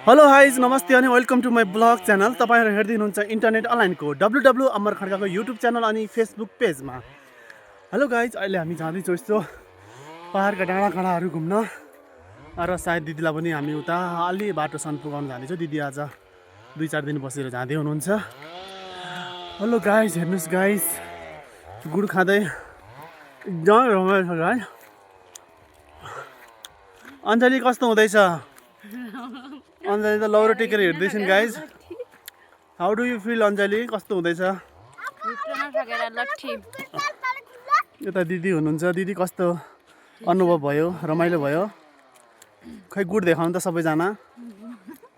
Hello guys नमस्ते अनि welcome to my vlog channel. तपाईँहरू हेर्दै हुनुहुन्छ इन्टरनेट अनलाइनको डब्लु अमर खड्काको युट्युब च्यानल अनि फेसबुक पेजमा। हेलो गाइज, अहिले हामी जाँदैछौँ यस्तो पाहाडका डाँडा काँडाहरू घुम्न र सायद दिदीलाई पनि हामी उता अलि बाटोसम्म पुगाउन जाँदैछौँ। दिदी आज 2-4 दिन बसेर जाँदै हुनुहुन्छ। हेलो गाइज, हेर्नुहोस् गाइज, गुड खाँदै एकदमै रमाइलो छ गाइज। अञ्जली कस्तो हुँदैछ? अञ्जली त लौरो टेकेर हिँड्दैछन् guys. How do you feel Anjali, कस्तो हुँदैछ? यता दिदी हुनुहुन्छ। दिदी कस्तो अनुभव भयो? रमाइलो भयो? खै गुड देखाउनु त सबैजना।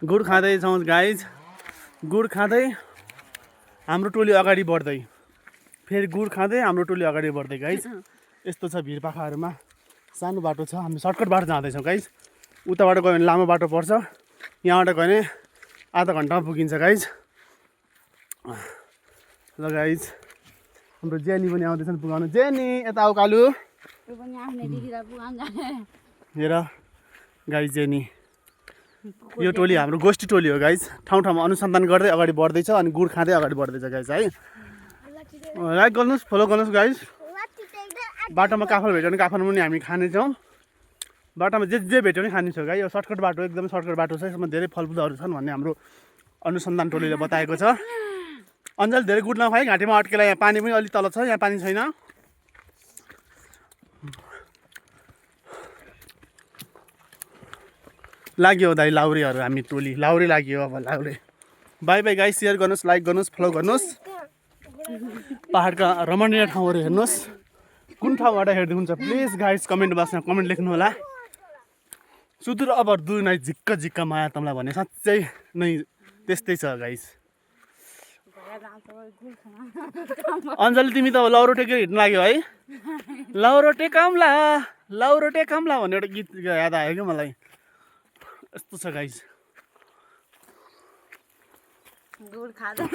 गुड खाँदैछौँ गाइज, गुड खाँदै हाम्रो टोली अगाडि बढ्दै, फेरि गुड खाँदै हाम्रो टोली अगाडि बढ्दै गाइज। यस्तो छ भिरपाखाहरूमा, सानो बाटो छ, हामी सर्टकट बाटो जाँदैछौँ गाइज। उताबाट गयो भने लामो बाटो पर्छ, यहाँबाट गयो भने आधा घन्टामा पुगिन्छ गाइज। ल गाइज, हाम्रो जेनी पनि आउँदैछन् पुगाउनु। जेनी यता आऊ कालु। हेर गाइज, जेनी, यो टोली हाम्रो गोष्ठी टोली हो गाइज। ठाउँ ठाउँमा अनुसन्धान गर्दै अगाडि बढ्दैछ अनि गुड खाँदै अगाडि बढ्दैछ गाइज है। लाइक गर्नुहोस्, फलो गर्नुहोस् गाइज। बाटोमा काफल भेट्यो भने काफल पनि हामी खानेछौँ। बाटोमा जे भेट्यो भने खाने छ गाई। यो सर्टकट बाटो, एकदमै सर्टकट बाटो छ, यसमा धेरै फलफुलहरू छन् भन्ने हाम्रो अनुसन्धान टोलीले बताएको छ। अञ्जल धेरै गुड नखाए, घाँटीमा अड्केला। यहाँ पानी पनि अलिक तल छ, यहाँ पानी छैन। लाग्यो दाइ लाउरेहरू, हामी टोली लाउरे लाग्यो। अब लाउरे। बाई बाई गाई, सेयर गर्नुहोस्, लाइक गर्नुहोस्, फलो गर्नुहोस्। पाहाडका रमणीय ठाउँहरू हेर्नुहोस्। कुन ठाउँबाट हेर्दै हुन्छ प्लिज गाइस कमेन्ट बक्समा कमेन्ट लेख्नु होला। सुदूर अब दूर नै झिक्क झिक्क माया तमलाई भने साँच्चै नै त्यस्तै छ गाइस। अञ्जली तिमी त लौरो टेकेर हिँड्नु लाग्यो है। लौरो टेकाम्ला, लौरो टेकाम्ला भन्ने एउटा गीत याद आयो क्या मलाई। यस्तो छ गाइस। गुड खाँदै